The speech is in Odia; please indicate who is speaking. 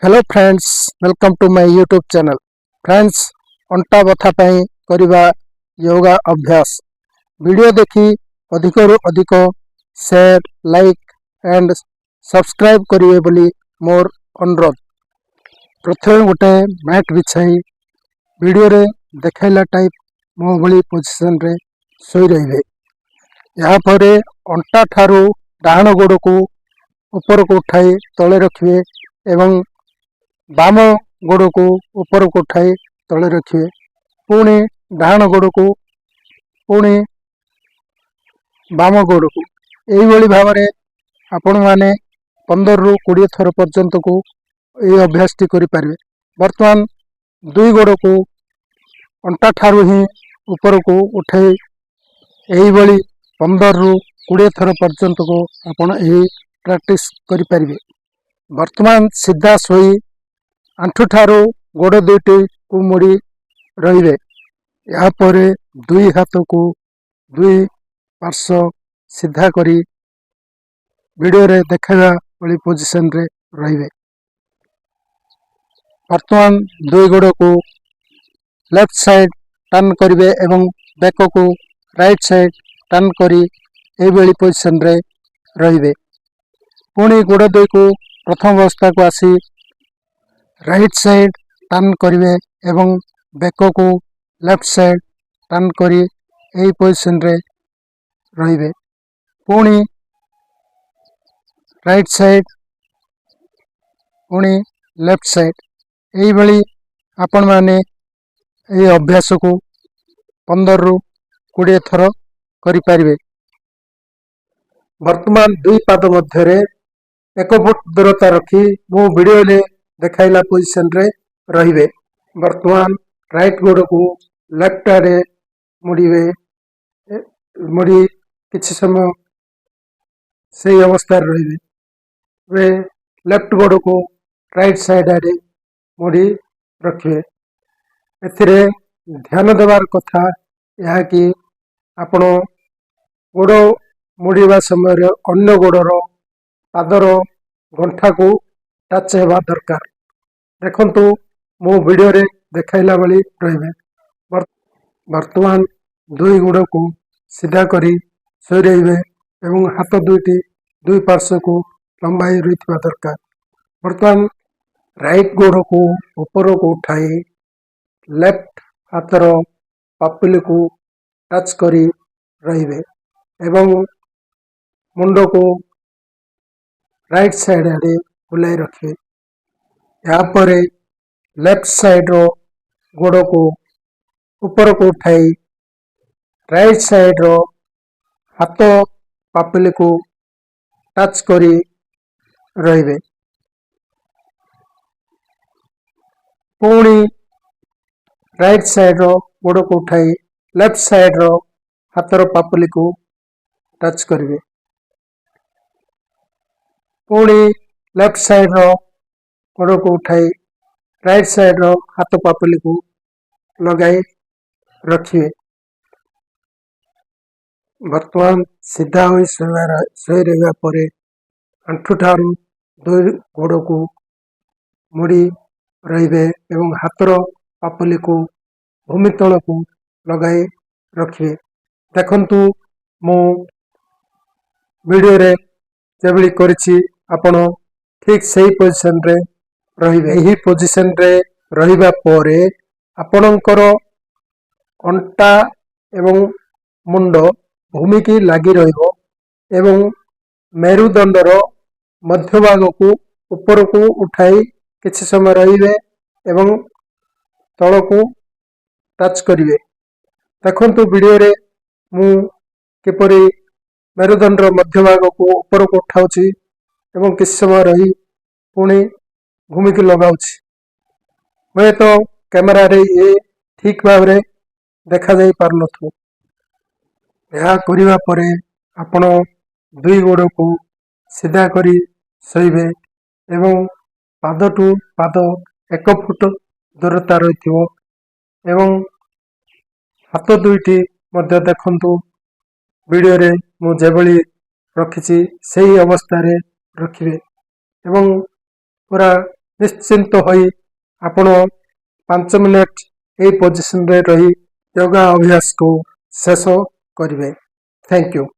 Speaker 1: Hello friends, welcome to my YouTube channel. Friends, ଅଣ୍ଟା ବଥା ପାଇଁ କରିବା ୟୋଗା ଅଭ୍ୟାସ ଭିଡ଼ିଓ ଦେଖି ଅଧିକରୁ ଅଧିକ ସେୟାର, ଲାଇକ୍ ଆଣ୍ଡ ସବସ୍କ୍ରାଇବ୍ କରିବେ ବୋଲି ମୋର ଅନୁରୋଧ। ପ୍ରଥମେ ଗୋଟେ ମ୍ୟାଟ୍ ବିଛାଇ ଭିଡ଼ିଓରେ ଦେଖାଇଲା ଟାଇପ୍ ମୋ ଭଳି ପୋଜିସନରେ ଶୋଇ ରହିବେ। ଏହାପରେ ଅଣ୍ଟା ଠାରୁ ଡାହାଣ ଗୋଡ଼କୁ ଉପରକୁ ଉଠାଇ ତଳେ ରଖିବେ ଏବଂ ବାମ ଗୋଡ଼କୁ ଉପରକୁ ଉଠାଇ ତଳେ ରଖିବେ। ପୁଣି ଡାହାଣ ଗୋଡ଼କୁ, ପୁଣି ବାମ ଗୋଡ଼କୁ। ଏଇଭଳି ଭାବରେ ଆପଣମାନେ 15ରୁ 20 ଥର ପର୍ଯ୍ୟନ୍ତକୁ ଏହି ଅଭ୍ୟାସଟି କରିପାରିବେ। ବର୍ତ୍ତମାନ ଦୁଇ ଗୋଡ଼କୁ ଅଣ୍ଟା ଠାରୁ ହିଁ ଉପରକୁ ଉଠାଇ ଏଇଭଳି 15ରୁ 20 ଥର ପର୍ଯ୍ୟନ୍ତକୁ ଆପଣ ଏହି ପ୍ରାକ୍ଟିସ୍ କରିପାରିବେ। ବର୍ତ୍ତମାନ ସିଧା ଶୋଇ ଆଣ୍ଠୁଠାରୁ ଗୋଡ଼ ଦୁଇଟିକୁ ମୋଡ଼ି ରହିବେ। ଏହାପରେ ଦୁଇ ହାତକୁ ଦୁଇ ପାର୍ଶ୍ୱ ସିଧା କରି ଭିଡ଼ିଓରେ ଦେଖାଇବା ଭଳି ପୋଜିସନରେ ରହିବେ। ବର୍ତ୍ତମାନ ଦୁଇ ଗୋଡ଼କୁ ଲେଫ୍ଟ ସାଇଡ୍ ଟର୍ନ କରିବେ ଏବଂ ବେକକୁ ରାଇଟ୍ ସାଇଡ୍ ଟର୍ନ କରି ଏଇଭଳି ପୋଜିସନରେ ରହିବେ। ପୁଣି ଗୋଡ଼ ଦୁଇକୁ ପ୍ରଥମ ଅବସ୍ଥାକୁ ଆସି ରାଇଟ୍ ସାଇଡ୍ ଟର୍ନ କରିବେ ଏବଂ ବେକକୁ ଲେଫ୍ଟ ସାଇଡ୍ ଟର୍ନ କରି ଏହି ପୋଜିସନରେ ରହିବେ। ପୁଣି ରାଇଟ୍ ସାଇଡ୍, ପୁଣି ଲେଫ୍ଟ ସାଇଡ୍। ଏଇଭଳି ଆପଣମାନେ ଏହି ଅଭ୍ୟାସକୁ 15ରୁ 20 ଥର କରିପାରିବେ। ବର୍ତ୍ତମାନ ଦୁଇ ପାଦ ମଧ୍ୟରେ 1 ଫୁଟ ଦୂରତା ରଖି ମୁଁ ଭିଡ଼ିଓରେ ଦେଖାଇଲା ପୋଜିସନରେ ରହିବେ। ବର୍ତ୍ତମାନ ରାଇଟ୍ ଗୋଡ଼କୁ ଲେଫ୍ଟ ଆଡ଼େ ମୋଡ଼ିବେ। ମୋଡ଼ି କିଛି ସମୟ ସେଇ ଅବସ୍ଥାରେ ରହିବେ। ଏବେ ଲେଫ୍ଟ ଗୋଡ଼କୁ ରାଇଟ୍ ସାଇଡ୍ ଆଡ଼େ ମୋଡ଼ି ରଖିବେ। ଏଥିରେ ଧ୍ୟାନ ଦେବାର କଥା ଏହାକି ଆପଣ ଗୋଡ଼ ମୋଡ଼ିବା ସମୟରେ ଅନ୍ୟ ଗୋଡ଼ର ପାଦର ଗଣ୍ଠାକୁ ଟଚ୍ ହେବା ଦରକାର। ଦେଖନ୍ତୁ, ମୁଁ ଭିଡ଼ିଓରେ ଦେଖାଇଲା ଭଳି ରହିବେ। ବର୍ତ୍ତମାନ ଦୁଇ ଗୋଡ଼କୁ ସିଧା କରି ଶୋଇ ରହିବେ ଏବଂ ହାତ ଦୁଇଟି ଦୁଇ ପାର୍ଶ୍ୱକୁ ଲମ୍ବାଇ ରହିଥିବା ଦରକାର। ବର୍ତ୍ତମାନ ରାଇଟ୍ ଗୋଡ଼କୁ ଉପରକୁ ଉଠାଇ ଲେଫ୍ଟ ହାତର ପାପୁଲିକୁ ଟଚ୍ କରି ରହିବେ ଏବଂ ମୁଣ୍ଡକୁ ରାଇଟ୍ ସାଇଡ୍ ଆଡ଼େ ବୁଲାଇ ରଖିବେ। ଏହାପରେ ଲେଫ୍ଟ ସାଇଡ୍ର ଗୋଡ଼କୁ ଉପରକୁ ଉଠାଇ ରାଇଟ୍ ସାଇଡ୍ର ହାତ ପାପୁଲିକୁ ଟଚ୍ କରି ରହିବେ। ପୁଣି ରାଇଟ୍ ସାଇଡ୍ର ଗୋଡ଼କୁ ଉଠାଇ ଲେଫ୍ଟ ସାଇଡ୍ର ହାତର ପାପୁଲିକୁ ଟଚ୍ କରିବେ। ପୁଣି ଲେଫ୍ଟ ସାଇଡ୍ର ଗୋଡ଼କୁ ଉଠାଇ ରାଇଟ୍ ସାଇଡ୍ର ହାତ ପାପୁଲିକୁ ଲଗାଇ ରଖିବେ। ବର୍ତ୍ତମାନ ସିଧା ହୋଇ ଶୋଇ ରହିବା ପରେ ଆଣ୍ଠୁଠାରୁ ଦୁଇ ଗୋଡ଼କୁ ମୋଡ଼ି ରହିବେ ଏବଂ ହାତର ପାପୁଲିକୁ ଭୂମି ତଳକୁ ଲଗାଇ ରଖିବେ। ଦେଖନ୍ତୁ, ମୁଁ ଭିଡ଼ିଓରେ ଯେଭଳି କରିଛି, ଆପଣ ଠିକ୍ ସେଇ ପୋଜିସନରେ ରହିବେ। ଏହି ପୋଜିସନରେ ରହିବା ପରେ ଆପଣଙ୍କର ଅଣ୍ଟା ଏବଂ ମୁଣ୍ଡ ଭୂମିକି ଲାଗି ରହିବ ଏବଂ ମେରୁଦଣ୍ଡର ମଧ୍ୟଭାଗକୁ ଉପରକୁ ଉଠାଇ କିଛି ସମୟ ରହିବେ ଏବଂ ତଳକୁ ଟଚ୍ କରିବେ। ଦେଖନ୍ତୁ, ଭିଡ଼ିଓରେ ମୁଁ କିପରି ମେରୁଦଣ୍ଡର ମଧ୍ୟଭାଗକୁ ଉପରକୁ ଉଠାଉଛି ଏବଂ କିଛି ସମୟ ରହି ପୁଣି ଭୂମିକି ଲଗାଉଛି। ହୁଏତ କ୍ୟାମେରାରେ ଇଏ ଠିକ୍ ଭାବରେ ଦେଖାଯାଇ ପାରୁନଥିବ। ଏହା କରିବା ପରେ ଆପଣ ଦୁଇ ଗୋଡ଼କୁ ସିଧା କରି ଶୋଇବେ ଏବଂ ପାଦଠୁ ପାଦ 1 ଫୁଟ ଦୂରତା ରହିଥିବ ଏବଂ ହାତ ଦୁଇଟି ମଧ୍ୟ ଦେଖନ୍ତୁ, ଭିଡ଼ିଓରେ ମୁଁ ଯେଭଳି ରଖିଛି, ସେହି ଅବସ୍ଥାରେ ରଖିବେ ଏବଂ ପୁରା ନିଶ୍ଚିନ୍ତ ହୋଇ ଆପଣ 5 ମିନିଟ୍ ଏଇ ପୋଜିସନରେ ରହି ଯୋଗା ଅଭ୍ୟାସକୁ ଶେଷ କରିବେ। Thank you.